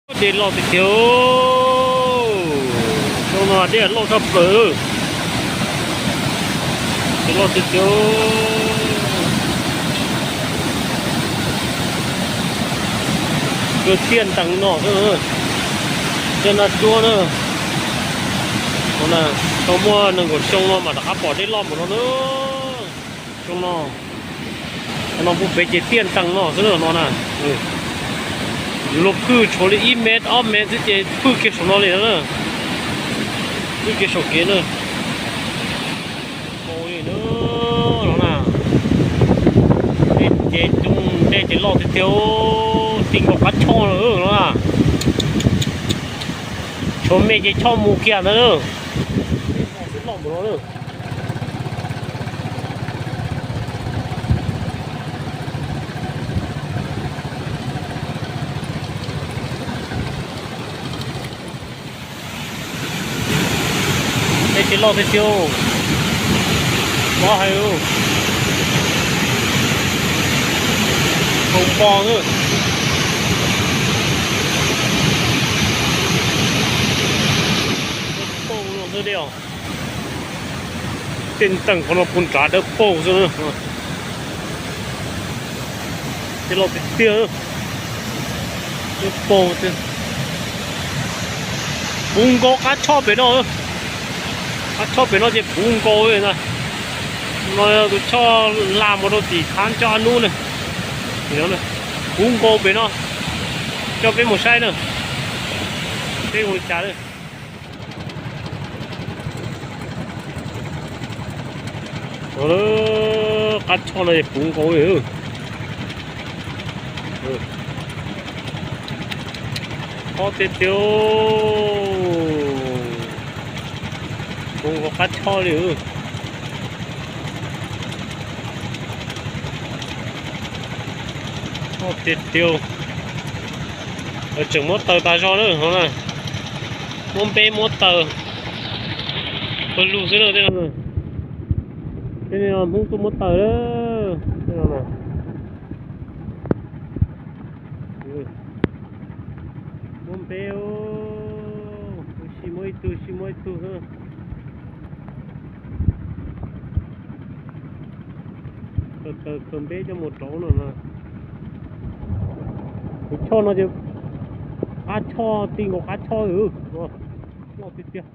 Dej loj tiag tiag. Xyoo no dej loj tshaj plaws. Dej loj tiag tiag. Kawg tiaj ntees no xwb. Tiaj nag cuab na. Tau muaj nees nkaum xyoo no mas rov qab pom dej loj npaum no na. Xyoo no, no pub pem ces tiaj ntees no xwb no na. Luag pwj tshuav li ib mev ob mev xwb ces pwj kiag saum no li na. Pwj kiag saum kev na. Li no na. Dej ces coob, dej ces loj tiag tiag, ti nkaus qab choj no na. Tshuav me ces choj mus kiag ntawd na. Loj npaum no na. Dej ces loj tiag tiag. Mob heev. Hauv pos xwb. Pauj no xwb dej os. Tej ntees qhov no puv nrad dawb paug xwb na. Tej loj tiag tiag. Dawb paug tiag. Puv nkaus qab choj pem no. Qab choj pem no ces puv nkaus li na. No tus choj hla mus rau tim thab coj ab nub na. Puv nkaus pem no. Coj peb mus saib na. Peb mus li cas na. Qab choj no puv nkaus li. Qab tiag tiag. Puv nkaus qab choj li. Qab tiag tiag. Tseem muab taws tas zog na. Muab npeb muab taws. Pawg lug xwb na tej no. Tej no Hmoob tuaj muab taws na. Tej no na. Muab npeb, ua si muab ib tug si muab ib tug xwb. Taws taws npeb coj mus rauv no na. Tus choj no ces qab choj ti nkaus qab choj, loj tiag tiag.